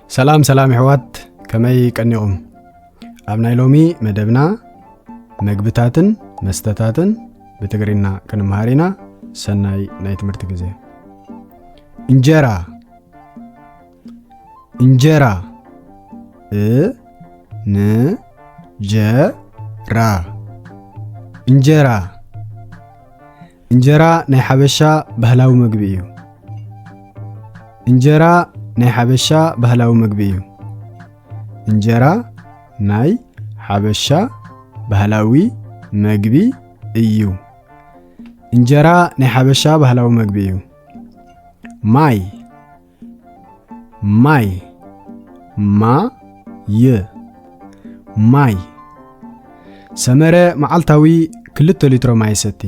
ሰላም ሰላም የሕዋት፣ ከመይ ቀኒኹም? ኣብ ናይ ሎሚ መደብና መግብታትን መስተታትን ብትግርኛ ክንመሃር ኢና። ሰናይ ናይ ትምህርቲ ግዜ። እንጀራ። እንጀራ። እ ን ጀ ራ። እንጀራ። እንጀራ ናይ ሓበሻ ባህላዊ መግቢ እዩ። እንጀራ ናይ ሓበሻ ባህላዊ መግቢ እዩ። እንጀራ ናይ ሓበሻ ባህላዊ መግቢ እዩ። እንጀራ ናይ ሓበሻ ባህላዊ መግቢ እዩ። ማይ። ማይ። ማ ይ። ማይ። ሰመረ መዓልታዊ ክልተ ሊትሮ ማይ ይሰቲ።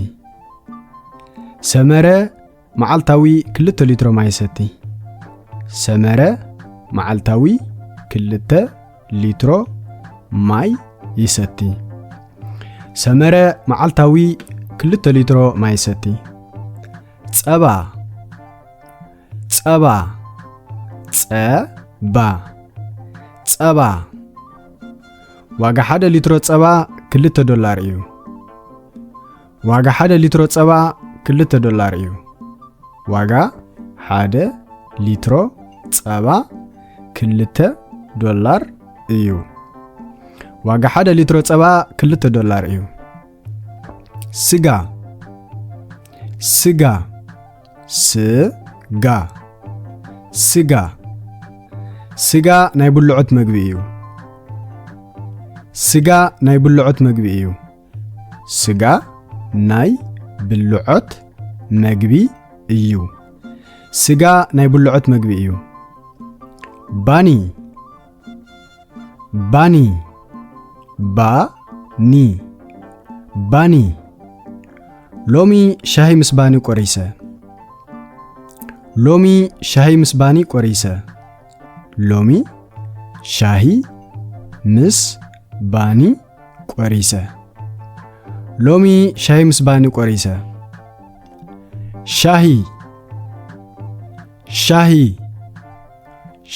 ሰመረ መዓልታዊ ክልተ ሊትሮ ማይ ይሰቲ። ሰመረ መዓልታዊ ክልተ ሊትሮ ማይ ይሰቲ። ሰመረ መዓልታዊ ክልተ ሊትሮ ማይ ይሰቲ። ጸባ። ጸባ። ጸባ። ጸባ። ዋጋ ሓደ ሊትሮ ጸባ ክልተ ዶላር እዩ። ዋጋ ሓደ ሊትሮ ጸባ ክልተ ዶላር እዩ። ዋጋ ሓደ ሊትሮ ጸባ ክልተ ዶላር እዩ። ዋጋ ሓደ ሊትሮ ጸባ ክልተ ዶላር እዩ። ስጋ። ስጋ። ስጋ። ስጋ። ስጋ ናይ ብልዖት መግቢ እዩ። ስጋ ናይ ብልዖት መግቢ እዩ። ስጋ ናይ ብልዖት መግቢ እዩ። ስጋ ናይ ብልዖት መግቢ እዩ። ባኒ። ባኒ። ባኒ። ባኒ። ሎሚ ሻሂ ምስ ባኒ ቆሪሰ። ሎሚ ሻሂ ምስ ባኒ ቆሪሰ። ሎሚ ሻሂ ምስ ባኒ ቆሪሰ። ሎሚ ሻሂ ምስ ባኒ ቆሪሰ። ሻሂ። ሻሂ።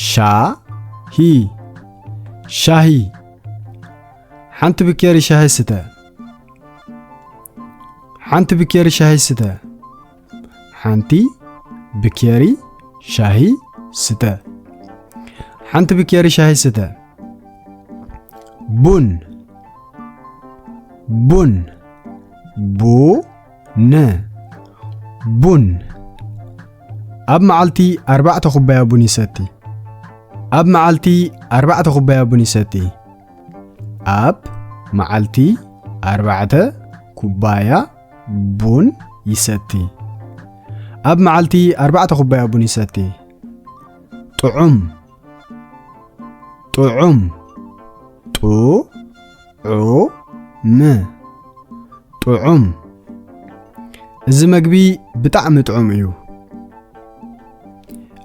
ሻሂ። ሻሂ። ሓንቲ ብኬሪ ሻሂ ስተ። ሓንቲ ብኬሪ ሻሂ ስተ። ሓንቲ ብኬሪ ሻሂ ስተ። ሓንቲ ብኬሪ ሻሂ ስተ። ቡን። ቡን። ቡ ን። ቡን። ኣብ መዓልቲ ኣርባዕተ ኩባያ ቡን ይሰቲ። ኣብ መዓልቲ ኣርባዕተ ኩባያ ቡን ይሰቲ። ኣብ መዓልቲ ኣርባዕተ ኩባያ ቡን ይሰቲ። ኣብ መዓልቲ ኣርባዕተ ኩባያ ቡን ይሰቲ። ጥዑም። ጥዑም። ጡ ዑ ም። ጥዑም። እዚ መግቢ ብጣዕሚ ጥዑም እዩ።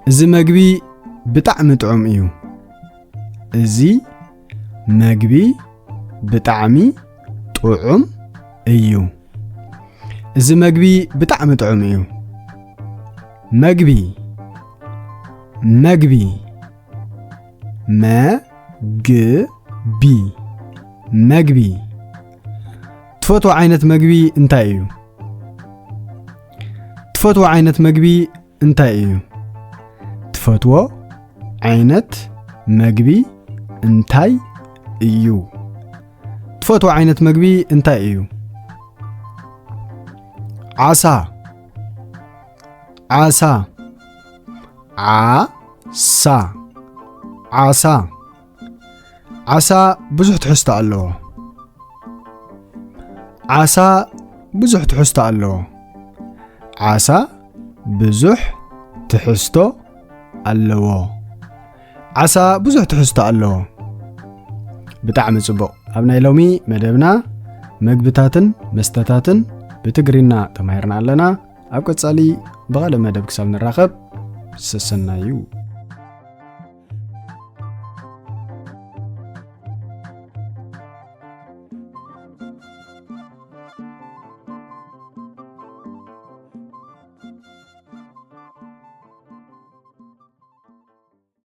እዚ መግቢ ብጣዕሚ ጥዑም እዩ። እዚ መግቢ ብጣዕሚ ጥዑም እዩ። እዚ መግቢ ብጣዕሚ ጥዑም እዩ። መግቢ። መግቢ። መ ግ ቢ። መግቢ። ትፈትዎ ዓይነት መግቢ እንታይ እዩ? ትፈትዎ ዓይነት መግቢ እንታይ እዩ? ትፈትዎ ዓይነት መግቢ እንታይ እዩ? ትፈትዎ ዓይነት መግቢ እንታይ እዩ? ዓሳ። ዓሳ። ዓሳ። ዓሳ። ዓሳ ብዙሕ ትሕዝቶ ኣለዎ። ዓሳ ብዙሕ ትሕዝቶ ኣለዎ። ዓሳ ብዙሕ ትሕዝቶ ኣለዎ። ዓሳ ብዙሕ ትሕዝቶ ኣለዎ። ብጣዕሚ ጽቡቕ። ኣብ ናይ ሎሚ መደብና መግብታትን መስተታትን ብትግርኛ ተማሂርና ኣለና። ኣብ ቀጻሊ ብኻልእ መደብ ክሳብ ንራኸብ፣ ሰሰናዩ።